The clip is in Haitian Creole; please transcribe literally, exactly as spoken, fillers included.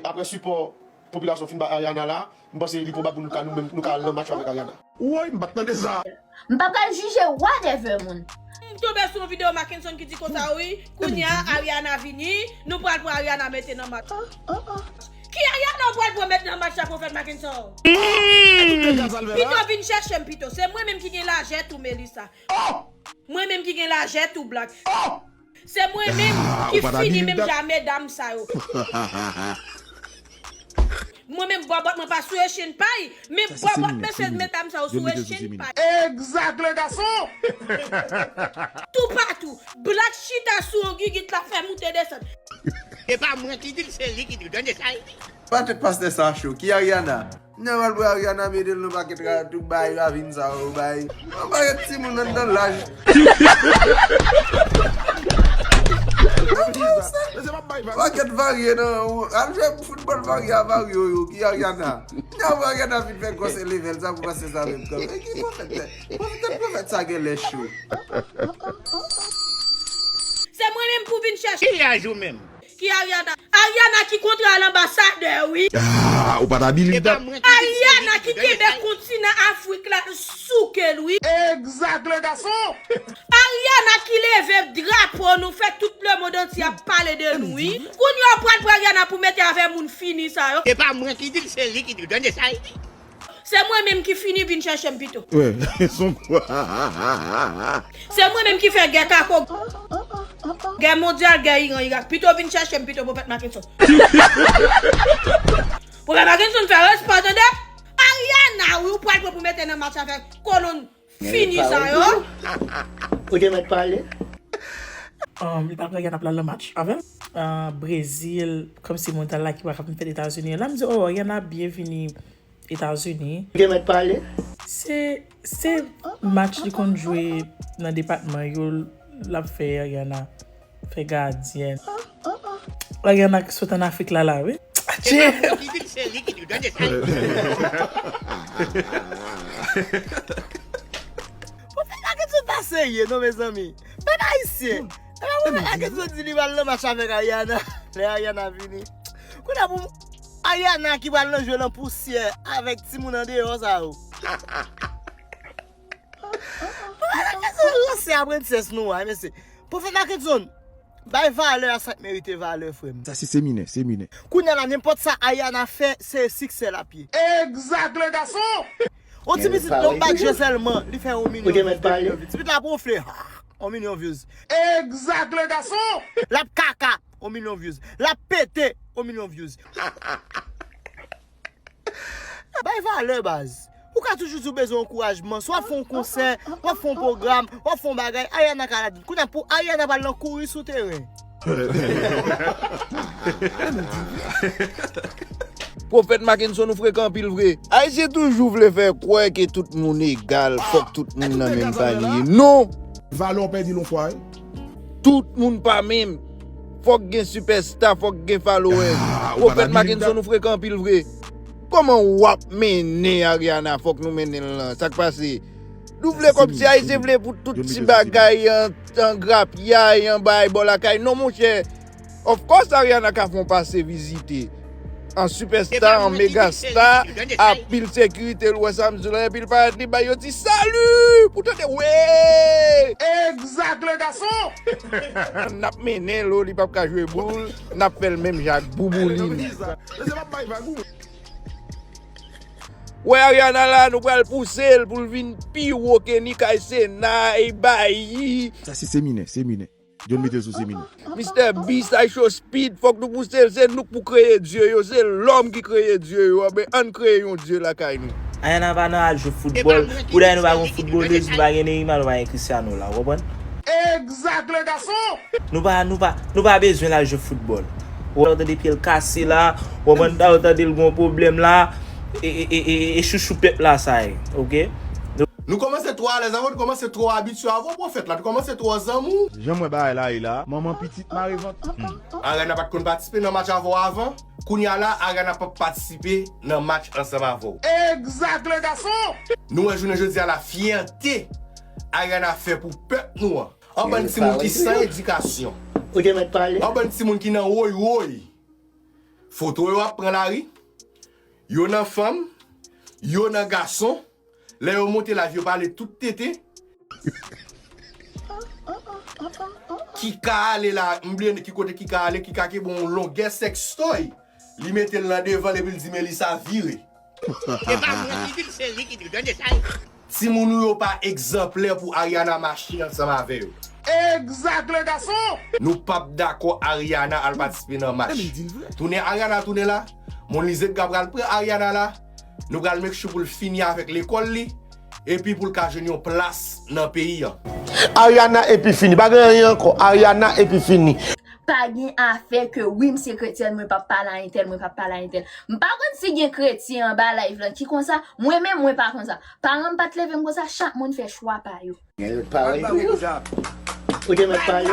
Apre sipò popilasyon fin bay Ariana la, m panse li pwobab pou nou ka, nou menm, nou ka al nan match avèk Ariana. Woy, m pa t tande sa. M pa pral jije whatever moun. M tonbe sou yon videyo Mackenson ki di konsa wi, kounye a Ariana vini, nou pral pran Ariana mete nan match. Ki Ariana ou pral pran met nan match la, Pwofèt Mackenson? Pito vin chèche m pito. Se mwen menm ki gen lajè tou, Melissa. Mwen menm ki gen lajè tou, Black. Se mwen menm ki fini menm jan medam sa yo. Mwen menm bòbòt mwen pa sou echenn pay, men bòbòt mesye medam sa yo sou echenn pay. Exact, le garçon! Toupatou, Black chita sou yon gigit la fè moute desann. E pa mwen ki di l, se li ki di l. Tande sa l di. Pa tèt pastè sa cho. Ki Ariana? Nòmal pou Ariana mete l nan pakèt ravin sa yo bay. Yon pakèt timoun anndan laj. Pakèt varye nan ou. Al jwe foutbòl varye a varye yo. Ki Ariana? Nan Ariana fin fè gwòs elevel sa pou pastè sa menm kanpe. Ki pwofèt? Pwofèt pwofèt sa genlè cho. Se mwen menm pou vin chèche. Ki laj ou menm? Ki Ariana? Ariana ki kontre al anbasadè wi. Ah, ou pa ta believe that? Ariana ki kenbe kontinan Afrik la souke l wi. Exact, le garçon. Ariana ki leve drapo nou fè tout le monde antye ap pale de nou wi. Kounye a ou pral pran Ariana pou mete avè moun fini sa yo. E pa mwen ki di l, se li ki di l. Tande sa l di. Se mwen menm ki fini vin chèche m pito. Se mwen menm ki fè gè kako. Gè mondyal, gè Iran, Irak. Pito vin chèche m pito, Pwofèt Mackenson. Pwofèt Mackenson fè respè tande. Ariana wi ou pral pran pou mete nan match avèk kolonn fini sa yo. Ou te mèt pale. Um, li pa prè gen ap la nan match avè m. Uh, Brezil, kòmsi mondyal la ki pa ka fèt Etazini. La m di, oh, Ariana byenvini Etazini. Ou te mèt pale. Se, se match li konn jwe nan depatman yo, l ap fè Ariana fè gadyèn. Ariana ki sot an Afrik la la wi. Adje! Pwofèt Mackenson pa serye non mezanmi. Pèp ayisyen. Epa pwofèt Mackenson di li pral nan match avèk Ariana. Lè Ariana vini. Kounye a pou Ariana ki pral nan jwe nan pousyè avèk timoun andeyò sa yo. Pwofèt Mackenson ranse a prensès nou a mesye. Pwofèt Mackenson. Bay valè a sa k merite valè frè m. Sa se seminè, seminè. Kounye a la nenpòt sa Ariana fè se siksè l ap ye. Exact le garçon. On ti pitit lòm bat je sèlman li fè on milyon views. Ti pitit la ap wonfle. On milyon views. Exact le garçon. L ap kaka. On milyon views. L ap pete. On milyon views. Bay valè baz. Ou ka toujou di w bezwen ankourajman. Swa w ap fè yon konsè, w ap fè yon pwogram, w ap fè yon bagay. Ariana ka ladann. Kounye a pou Ariana pral nan kouri sou teren. Pwofèt Mackenson ou frekan anpil vre. Ayisyen toujou vle fè kwè ke tout moun egal, fòk tout moun nan menm panye. Non! Valè w pèdi l yon fwa wi. Tout moun pa menm. Fòk gen sipèsta, fòk gen followers. Pwofèt Mackenson ou frekan anpil vre. Kòman w ap mennen Ariana fòk nou mennen l lan? Sa k pase? Nou vle kòmsi Ayisyen vle pou tout ti bagay an, an grapyay, an bay bò lakay. Non monchè. Of course Ariana ka fè yon pase vizite. An sipèsta, an megasta, anpil sekirite, l wè sa m di w la, epi l parèt li bay yon ti salut pou tande wi. Exact le garçon. N ap mennen l o, li p ap ka jwe boul, n ap fè l menm jan ak Bouboulin. Wè Ariana la, nou pral pouse l pou l vin pi wo ke Nika e Sena e Bayi. Sa se seminè, seminè. John mete l sou seminè. Mister Beast, Ice Speed, fòk nou pouse l, se nou k pou kreye dye yo, se lòm ki kreye dye yo, anben ann kreye yon dye lakay nou. Ariana pa nan al jwe foutbòl, poudayè nou pa gen foutbolèz, nou pa gen Neymar, nou pa gen Cristiano la, ou konprann? Exact le garçon. Nou pa, nou pa, nou pa bezwen l al jwe foutbòl. Ou tande pye l kase la, ou konprann, ou tande l gen yon pwoblèm la, e, e, e, e, e chouchou pèp la sa ye, oke? Nou kòmanse twò alèz avè w, nou kòmanse twò abitye avè w, pwofèt la, nou kòmanse twò zanmi w. Jan m wè bagay la ye la, manman pitit mare vant. Ariana pa t konn patisipe nan match avè w avan, kounye a la, Ariana p ap patisipe nan match ansanm avè w. Exact le garçon. Nou wè jounen jodi a la fyète Ariana fè pou pèp nou an. Yon bann timoun ki san edikasyon. Ou te mèt pale. Yon bann timoun ki nan woy woy. Foto yo ap pran lari. Yo nan fanm, yo nan gason. Lè yo monte live, yo pale tout tete. Kika ale la, m bliye ki kote Kika ale, Kika ki bon longè sextoy. Li mete l nan devan l epi l di Melissa vire. Se pa mwen ki di l, se li ki di l. Gade sa. Timoun ou yo pa egzanplè pou Ariana mache ansanm avè yo. Exact, le garçon! Nou p ap dakò Ariana al patisipe nan match. Tounen Ariana tounen la, Monlizedga pral pran Ariana la, nou pral make sure pou l fini avèk lekòl li, epi pou l ka jwenn yon plas nan peyi an. Ariana epi fini. Pa gen anyen ankò. Ariana epi fini. Pa gen afè ke wi, m se kretyèn, mwen p ap pale a entèl, mwen p ap pale a entèl. M pa konn si gen kretyen anba live lan ki konsa, mwen menm mwen pa konsa. Paran m pa t leve m konsa, chak moun fè chwa pa yo. Gen lòt parèy tou. Ou gen lòt parèy.